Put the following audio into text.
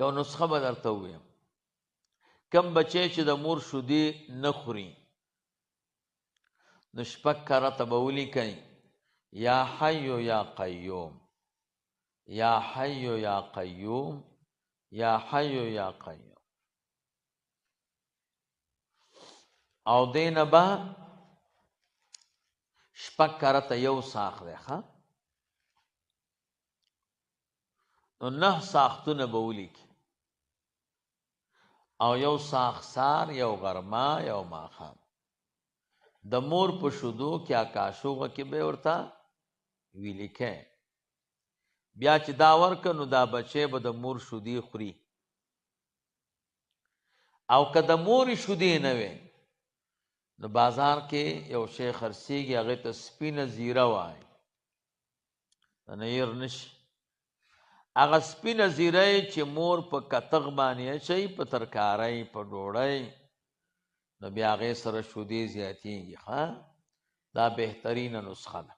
یو نسخه به درته ووایم. کم بچی چې د مور شیدې نه خوري نو شپږ کرته به ولیکئ یا حی یا قیوم، یا حی یا قیوم، یا حی یا قیوم. او دې نه به شپږ کرته یو ساخ دی، ښه؟ نو 9 ساختونه به ولیکي، او یو ساخ سار، یو غرمه، یو ماښام. د مور په شیدو کې کاشوغه کې به ورته ولیکې. بیا چې دا ورکه نو دا بچی به د مور شیدې خوري. او که د مور شیدې نه وي نو بازار کې یو شی خرڅېږي، هغې ته سپینه زیره وایي، نه هېر نه شي. هغه سپینه زیره یې چې مور په کتغ باندې اچوي، په ترکارۍ، په ډوډۍ، نو بیا هغې سره شیدې زیاتېږي. ښه، دا بهترینه نسخه ده.